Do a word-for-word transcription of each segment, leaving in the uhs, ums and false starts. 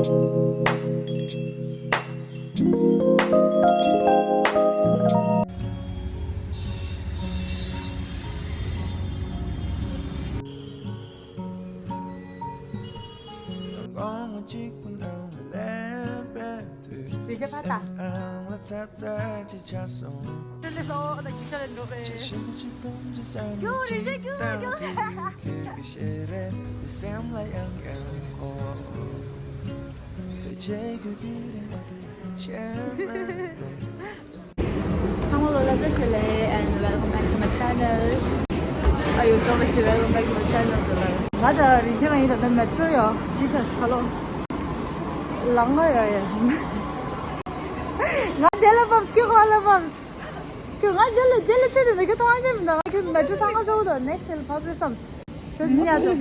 རི་ཇ་པ་ཏ། ཁྱོད་ལས་སོ་ད་གི་ཤ་ལས་འགྲོ་རེད། ཁྱོད་རི་ཇ་ཁྱོད་ཁྱོད། ཚང་མ་ལོ་ལ་བཀྲ་ཤིས་བདེ་ལེགས། And welcome back to my channel. ཨ་ཡོ་ཅོག་ལ་ཤི། Welcome back to my channel. ང་ད་རིན་ཆེན་ང་ཡིན། ད་ལྟ་མེ་ཊྲོ་ཡོད། འདི་ཤར་ཁ་ལོ་ལང་ང་ཡོད་ཡ། ང་དེ་ལ་བབས། ཁྱོད་ཁ་ལ་བབས། ཁྱོད་ང་དེ་ལ་དེ་ལ་ཚེ་དེ་འདི་ཁྱོད་མཐོང་ཆེན་མི་འདུག་ང་ཁྱོད་མེ་ཊྲོ་ཚང་ཁ་སོ་དང་next ལ་བབས་རེད་བསམས། ཅོ་ཉ་ཅོ།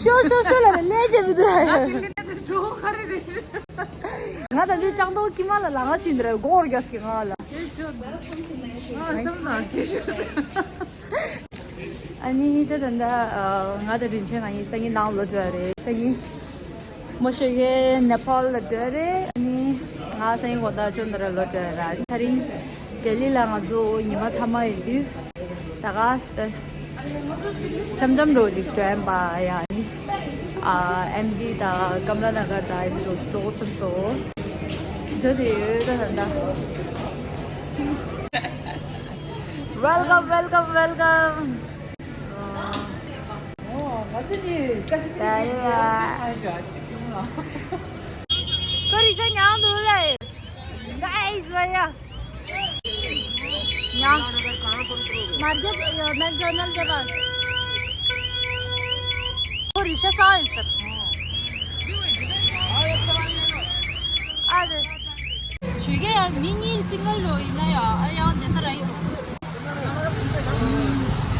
ཤོ་ཤོ་ཤོ་ལ་ལས་བྱེད་མི་འདུག་ཡ། ང་ད་ལྟ་ལྕང་ཏོག་ཀི་མ་ལ་ལ་ང་ཕྱིན་འདི་ར་སྒོར་རྒྱག་སྐྱེ་ང་ལ། ང་སེམས་ནང་སྐྱེ་ཤོད། ཨ་ནི་ད་ད་ད་ང་དང་རིན་ཆེན་ང་གཉིས་སང་ཉིན་ནང་ལོག་འགྲོ་ཡ་རེད། སང་ཉིན་མོ་ཤོད་ཀྱི་ནེ་པཱལ་ལ་འགྲོ་ཡ་རེད། ཨ་ནི་ང་སང་ཉིན་དགོང་དག་ཅོ་འདི་ར་ལོག་འགྲོ་ཡ་ར། ད་རིང་ལྡི་ལི་ལ་ང་ཚོ་ཉི་མ་མཐའ་མ་ཡིན་དུས། ད་ག་ས་འཆམ་འཆམ་འགྲོ་ཅིག་འགྲོ་ཡིན་པ་ཡ། ཨ་ནི་ཨ་ཨེམ་ཌི་དང་ཀམ་ལ་ན་གར་དང་ཨེམ་ཌི་འགྲོ་འགྲོ་བསམ་སོང་། འགྲོ་དེ་ཡོད་ད་ད་ད། Welcome, welcome, welcome. ད་ཡ། ཁོ་རི་ཤ་ཉང་འདུག་ལེ། Nice, भैया. यहाँ market McDonald के पास। वो रिक्शा सा है सर। आज ཞུས་ཀྱི་ཡང་མི་གཉིས་སིང་གལ་རོ་ཡིན་ན་ཡང་ཨ་ཡང་བསྡད་ས་ར་ཡིན་འདུག་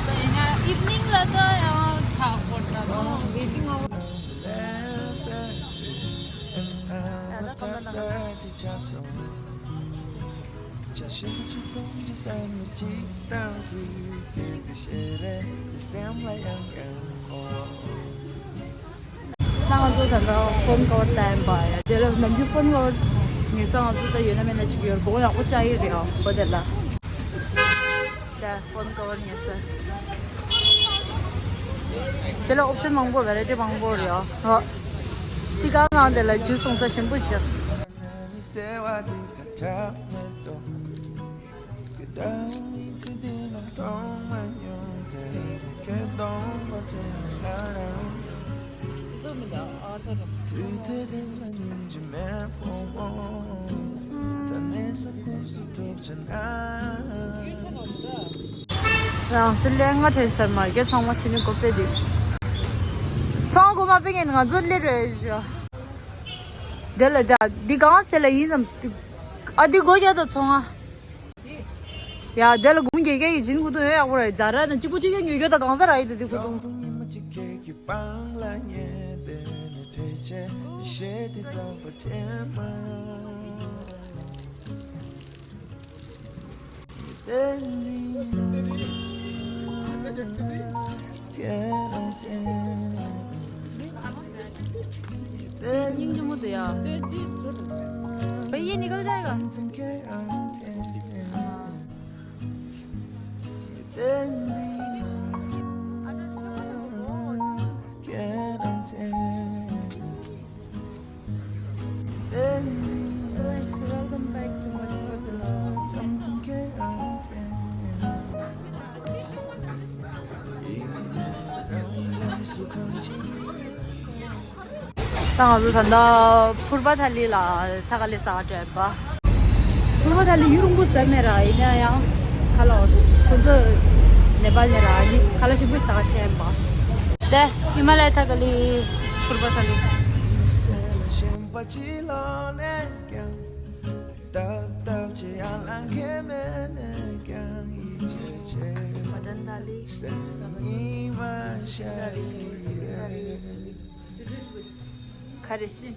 ད་ཡིན་ན་ཨིབ་ནིང་ལ་ད་ཡང་ཁ་འཁོར་ད་ད་ཝེ་ཊིང་ཨ་ཝར། ད་ད་ཀམ་ལ་ན་གར། ད་ང་ཚོ་ད་ལྟ་ཕོན་ཀ་བར་བལྟ་ཡིན་པ་ཡ། དེ་ལ་ནམ་རྒྱུན་ཕོན་ཀ་བར་ཉོས་ས་ང་ཚོ་ད་ཡོད་ན་མེད་ན་ཅིག་ཡོད་དགོངས་ཡག་པོ་བཅའ་ཡི་རེད་ཨ། འོ་དེ་ལ་ད་ཕོན་ཀ་བར་ཉོས་ས། དེ་ལ་ཨོབ་ཤན་མང་པོ་ཝེ་རའི་ཊི་མང་པོ་རེད་ཨ། ཧོ། དེ་ག་ང་དེ་ལ་ཇུས་སོང་ས་ཞིམ་པོ་ཞིག་རང་ཚོ་ལས་ང་དྲན་སར་མ་རྒྱ་ཚང་མ་སི་ནི་གོ་པེ་དེ་ཚང་གོ་མ་པེ་ངན་ང་ཚོ་ལེ་རེ་ཞོ། དེ་ལ་ད་འདི་གང་ཟེར་ལ་ཡིན་བསམ། ཨ་འདི་སྒོ་རྒྱག་ད་ཚོང་ཨ། ཡ་དེ་ལ་དགུང་རྒྱལ་རྒྱལ་གྱི་སྦྱིན་ཁུ་ཐུང་ཡོད་ཡག་པོ་རེད། ཛ་ར་དང་གཅིག་པོ་གཅིག་རྒྱག་ཉོས་རྒྱག་ད་གང་ཟེར་ར་ཡིན་ད་འདི་ཁུ་ཐུང་། ये निकल जाएगा। Welcome back to Machmudana. ད་ང་ཚོ་ད་ལྟ་ཕུར་པ་ཐ་ལི་ལ་ཐ་ཀ་ལི་ཟ་ག་འགྲོ་ཡིན་པ། ཕུར་པ་ཐ་ལི་ཡུལ་རིང་པོ་ཟ་མེད་ར། ཡིན་ན་ཡང་ཁ་ལ་ཁོ་ཚོ་ནེ་པཱལ་ནས་ར་ནི་ཁ་ལ་ཞིམ་པོ་ཟ་ག་འགྲོ་ཡིན་པ། དེ་ཧི་མ་ལ་ཡ་ཐ་ཀ་ལི་ཕུར་པ་ཐ་ལི། མ་ཊན་ཐ་ལི། ག་རེ་ཤི།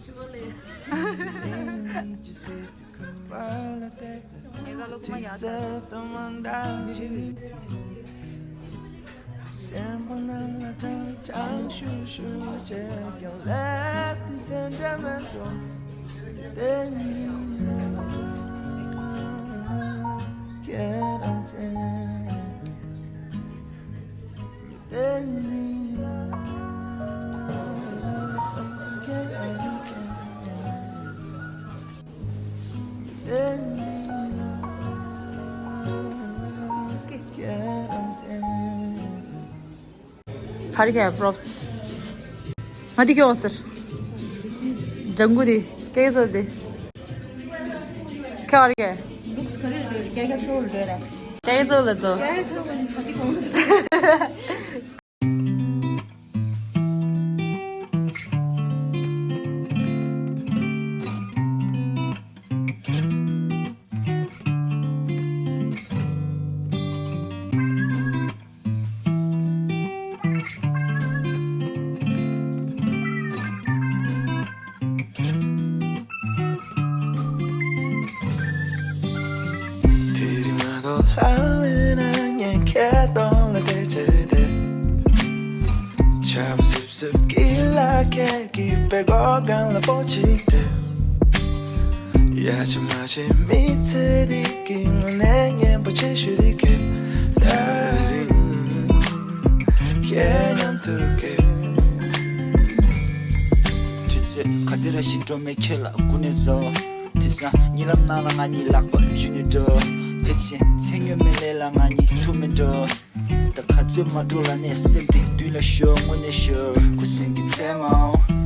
ཉེ་ག་ལོ་ཀུ་མ་ཡ་ད། བཙན་པོ་རྣམས་ལ་དྲང་དྲང་ཞུ་ཞུ་བྱས་ཀྱང་ལས་དེ་དེ་འདྲ་མེད་འགྲོ། དེ་ཉིད་ལ་ཁྱེད་རང་བཙན། དེ་ཉིད་ལ་ཙམ་ཙམ་ཁྱེད་རང་བཙན། དེ་ཉིད་ལ་ཁྱེད་རང་བཙན། ག་རེ་གས་པྲོབ་སི། ང་འདི་སྐྱོ་བ་ཟེར། ལྗང་གུ་འདི་སྐྱེ་བཟོ་འདི། ཁ་རེ་གས། ལུགས་ག་རེ་འདོད་རེད། སྐྱེ་རྒ་གཙོ་བོ་འདོད་རེད། སྐྱེ་བཟོ་ལ་འགྲོ། སྐྱེ་ཚང་མ་ཆ་དེ་གོང་ཟེར། དེ་རིང་མ་གཏོགས་ལྷ་མེད་ན་ངས་ཁྱེད་གདོང་ལ་བལྟས་བྱས་བསྡད། ཆར་པ་སིབ་སིབ་ཀྱི་ལ་ཁད་ཀྱིས་པད་ཀོག་སྒང་ལ་སྤོ་གཅིག་སྤྲད། ཡ་ཆ་མ་བྱེད་མི་ཚེ་འདི་གི་དངོས་གནས་སྙན་པོ་ཆེ་ཤོས་འདི་གས། ད་རིང་ཁྱེད་མཉམ་དུ་གས། དུས་ཚོད་ག་དེ་ར་ཞིག་འགྲོ་མེད་ཁྱོད་ལ་སྒུག་ནས་བཟོ། དེང་སང་གཉིད་ལམ་ནང་ལ་ང་གཉིས་ལག་པ་འཇུས་ནས་འགྲོ། ཕལ་ཆེར་མཚན་སྨྱོ་མེད་ལས་ལ་ང་གཉིས་ཐུག་མེད་འགྲོ། ད་ག་ཚོད་མ་འགྲོ་ལ་ནས་སེམས་དེ་མདུན་ལ་ཤོར་དངོས་གནས་ཤོར། ཁུ་སིམ་གྱི་མཚན་མོ་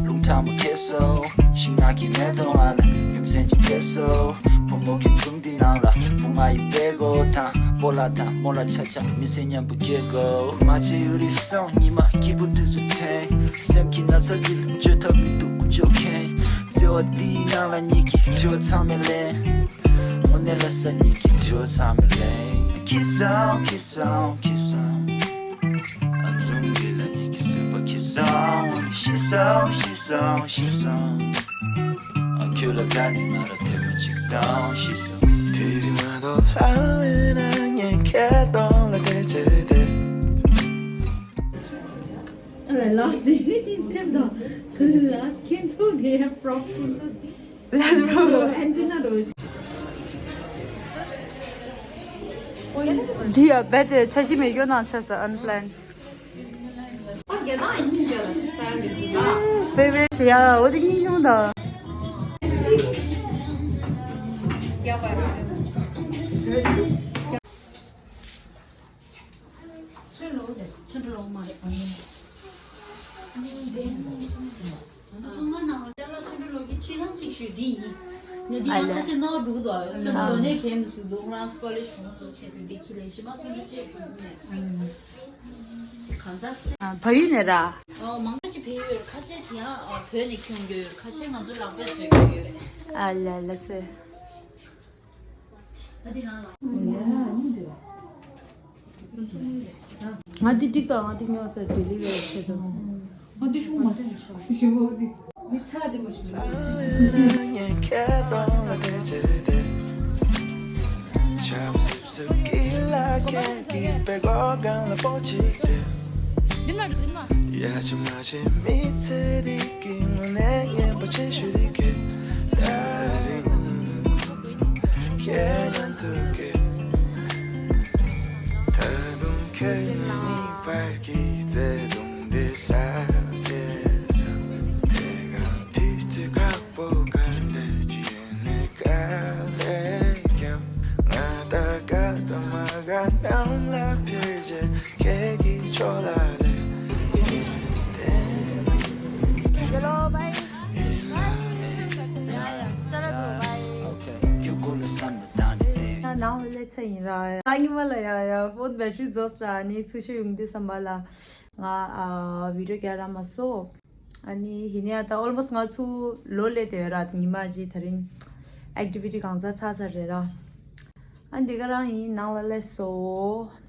རླུང་ཁྲ་མོ་ཁེལ་སོང་། ཤིང་ནགས་ཀྱི་མེ་ཏོག་ང་ལ་རྒྱུ་མཚན་ཅིག་སྤྲད་སོང་། བུ་མོ་གི་སྒྲུང་འདི་ནང་ལ་བུ་ང་ཡི་པད་ཀོག་དང་སྤོ་ལགས་དང་རྨོ་ལགས་ཆ་ཆ་མི་ཚེ་མཉམ་པོ་སྐྱེལ་དགོས། མ་བྱེད་ཡུ་རི་སོང་ཉི་མ་སྐྱིད་པོ་དུས་སུ་འཐེན། སེམས་ཀྱི་ན་ཚ་འདི་ལ་བཅོས་ཐབས་མི་འདུག་ཀུ་ཅོ་མཁན། བརྩེ་བ་འདིའི་ནང་ལ་ཉིད་ཀྱི་དྲི་བ་ཚང་མས་ལན། དངོས་གནས་ལ་ས་ཉིད་ཀྱི་དྲི་བ་ཚང་མས་ལན། ཁྱི་སང་ཁྱི་སང་ཁྱི་སང་། ཨ་འཛུམ་གྱི་ལ་ཉིད་ཀྱི་སེམས་པ་ཁྱི་སང་། ཤི་སང་ཤི་སང་ཤི་སང་། ཨ་ཁྱོད་ལ་དགའ་ནས་ང་ལ་ཐེངས་མ་གཅིག་བཏང་ཤི་སང་། དེ་རིང་མ་གཏོགས་ལྷ་མེད་ན་ངས་ཁྱེད་གདོང་ལ་བལྟས་བྱས་བསྡད། Last day, them the last cancel, they have prof cancel. Last prof. Antenna Rose. འདི་ཡ་རྦད་དེ་འཆར་གཞི་མེད་ཡོད་ན་ཆ་ས་unplanned. Favorite ཡ་འོ་དེ་སྙིང་རྗེ་མོ་འདུག་ཚོན་ལོ་རེད། ཚོན་ཁྲ་ལོ་མ་རེད། ཨ་ནི་ང་ཚོ་ཚང་མ་ནང་ལ་ཅ་ལག་ཚོན་ཁྲ་ལོ་གི་ཕྱི་རང་གཅིག་ཞུས་འདི་ཡིན། ནི་འདི་ཡང་ཁ་ཤས་ནོར་འགྲོ་གི་འདུག་ཚོན་ཁྲ་ལོ་ནས་གས་མི་སུ་འདུག་ང་རང་སུ་པར་ལེ་ཤི་མང་པོ་བྱེད་དུས་འདི་ཁྱི་ལས་ཤི་མ་ཚོན་ཁྲ་ཅེས་བུ་མེད། གང་ཟག་སེ། བལ་ཡུལ་ནས་ར། ཨོ་མང་པོ་ཅིག་ཕེབས་ཡོད། ཁ་ཤས་ཅིག་ཡང་བོད་ནས་ཁྱོང་གི་ཡོད། ཁ་ཤས་ང་ཚོ་ལག་པས་བཟོས་གི་ཡོད་རེད། ཨ་ལ་ལ་སེ། ང་འདི་འགྲིག་དང་ང་འདི་ཉོ་ཟེར་ཌེ་ལི་ཝར་བྱེད་དང་། ང་འདི་ཤུགས་མ་ཆེན་པོ་ཆགས། ཞིམ་པོ་འདི། མི་ཆགས་འདི་མ་ཞིམ་པོ། འདི་ན་འགྲིག་འདི་ན། Hello, bye. Bye. ཡ་ཡ། ཅ་ལག་དུ་བའི། ད་ནང་ལ་སླེབས་ཚར་ཡིན་ར། ད་ཉི་མ་ལ་ཡ་ཡ་ཕོན་བེ་ཊི་རི་རྫོགས་ར་ནི་ཚུར་ཤོག་ཡོང་དུས་ཙམ་པ་ལ་ང་ཨ་བི་ཌི་ཡོ་རྒྱག་རག་མ་སོང་། ཨ་ནི་ཡིན་ཡ་ད་almost ང་ཚུར་ལོག་སླེབས་བསྡད་ཡོད་ར། ཉི་མ་གཅིག་དེ་རིང་ཨེག་ཊི་བི་ཊི་གང་ཚ་ཚར་ཚར་རེད་ར། ཨ་འདི་ག་རང་ཡིན། ནང་ལ་སླེབས་སོང་།